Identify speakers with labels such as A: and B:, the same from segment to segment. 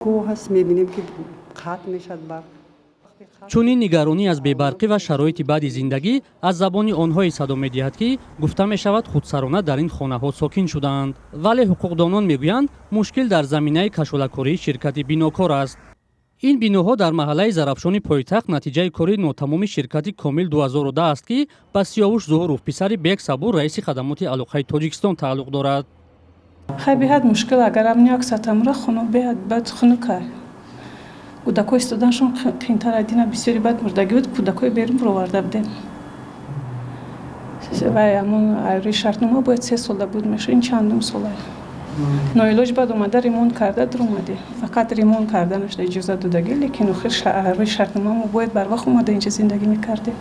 A: Гоҳ ҳаст, мебинем, ки қатъ мешавад барқ.
B: Чунин нигаронӣ аз бебарқӣ ва шароити баъди зиндагӣ аз забони онҳое садо медиҳад, ки гуфта мешавад, худсарона дар ин хонаҳо сокин шудаанд. Вале ҳуқуқдонон мегӯянд, мушкил дар заминаи кашолакории ширкати бинокор аст. Ин биноҳо дар маҳаллаи Зарафшони пойтахт натиҷаи кори нотамоми ширкати Комил 2010 аст, ки ба Сиёвуш Зуҳуров, писари Бек Сабур, раиси Хадамоти алоқаи Тоҷикистон, тааллуқ дорад.
C: Хай, беҳад мушкил. Агар ам як сатамра хунук, беҳад бад хунука. Кӯдакҳо истоданашон қиинтар. Дина бисёри бад мурдагӣ буд, кӯдакҳои берун бироварда будем. Вай ҳамон айри шартнома бояд 3 сола буд мешуд, ин чандум сола. Ноилоҷ баъд омада ремонт карда дуромадем. Фақат ремонт карданаш иҷозат додагӣ, лекин охир рӯи шартнома мо бояд барвақт омада инҷа зиндагӣ мекардем.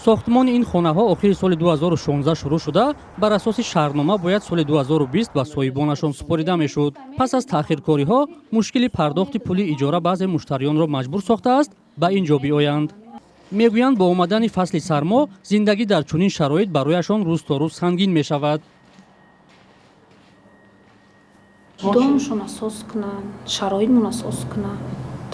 B: Сохтмони ин хонаҳо охири соли 2016 шурӯъ шуда, бар асоси шартнома бояд соли 2020 ба соҳибонашон супорида мешуд. Пас аз таъхиркориҳо, мушкили пардохти пули иҷора баъзе муштариёнро маҷбур сохтааст, ба ин ҷо биоянд. Мегӯянд, бо омадани фасли сармо зиндагӣ дар чунин шароит барояшон рӯз то рӯз сангин мешавад.
D: Домшона соз кунанд, шароитмона соз кунанд.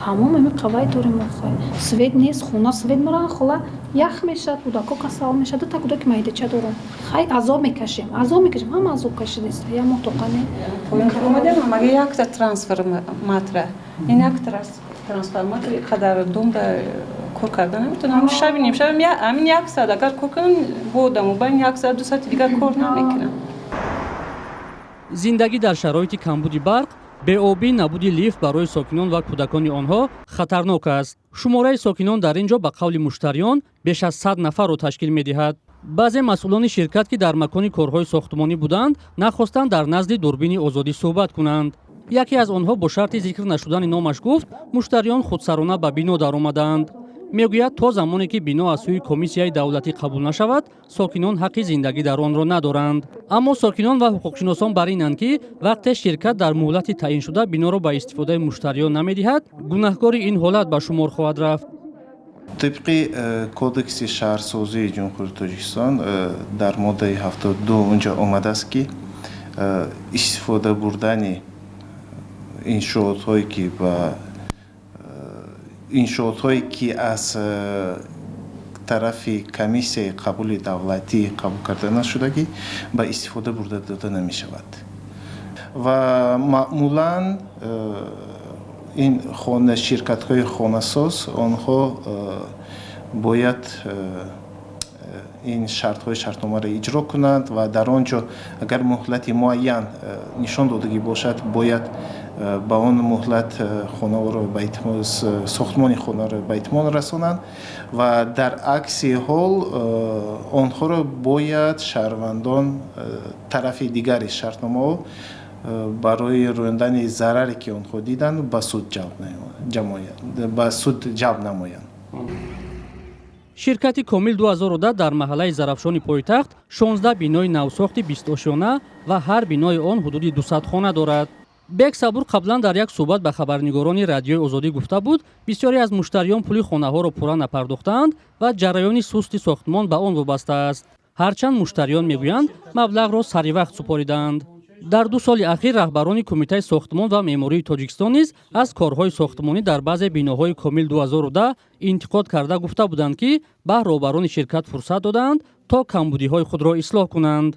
D: Тамом, ами қавай дорем охай. Свет нест, хона свет моран, хола ях мешад, кӯдако касал мешад. Дута кӯдаки майдача дорам. Хай, азоб мекашем, азоб мекашем, ҳама азоб кашидест, я мо тоқа не.
C: Омадем, амага якта трансформатора, ин як трансформатор қадар домда кор карда наметавонам. Шаби нимшаб ҳамин як соат агар кор кунам, бо дамобайн як соат, 2 соати дигар кор намекунам.
B: Зиндагӣ дар шароити камбуди барқ, беобӣ, набуди лифт барои сокинон ва кӯдакони онҳо хатарнок аст. Шумораи сокинон дар ин ҷо, ба қавли муштариён, беш аз 100 нафарро ташкил медиҳад. Баъзе масъулони ширкат, ки дар макони корҳои сохтмонӣ буданд, нахостанд дар назди дурбини Озодӣ суҳбат кунанд. Яке аз онҳо бо шарти зикр нашудани номаш гуфт, муштариён худсарона ба бино даромадаанд. Мегӯяд, то замоне ки бино аз сӯи комиссияи давлатӣ қабул нашавад, сокинон ҳаққи зиндагӣ дар онро надоранд. Аммо сокинон ва ҳуқуқшиносон бар инанд, ки вақте ширкат дар муҳлати таъиншуда биноро ба истифодаи муштариён намедиҳад, гунаҳкори ин ҳолат ба шумор хоҳад рафт.
E: Тибқи Кодекси шаҳрсозии Ҷумҳурии Тоҷикистон, дар моддаи 72 унҷо омадааст, ки истифода бурдани иншоотҳое ки ба иншоотҳое ки аз тарафи комиссияи қабули давлатӣ қабул карда нашудагӣ, ба истифода бурда дода намешавад. Ва маъмулан ин хона ширкатҳои хонасоз, онҳо бояд ин шартҳои шартномаро иҷро кунанд ва дар он ҷо агар муҳлати муайян нишон додагӣ бошад, бояд ба он муҳлат хонаро сохтмони хонаро ба итмом расонанд ва дар акси ҳол онҳоро бояд шаҳрвандон, тарафи дигари шартномаҳо, барои рӯёндани зараре, ки онҳо диданд, ба суд ҷалб намоянд.
B: Ширкати Комил 2010 дар маҳаллаи Зарафшони пойтахт 16 бинои навсохти бистошёна ва ҳар бинои он ҳудуди 200 хона дорад. Бек Сабур қаблан дар як суҳбат ба хабарнигорони Радиои Озодӣ гуфта буд, бисёре аз муштариён пули хонаҳоро пурра напардохтаанд ва ҷараёни сусти сохтмон ба он вобаста аст. Ҳарчанд муштариён мегӯянд, маблағро саривақт супоридаанд. Дар 2 соли ахир раҳбарони Кумитаи сохтмон ва меъмории Тоҷикистон низ аз корҳои сохтмонӣ дар баъзе биноҳои Комил 2010 интиқод карда, гуфта буданд, ки ба роҳбарони ширкат фурсат додаанд, то камбудиҳои худро ислоҳ кунанд.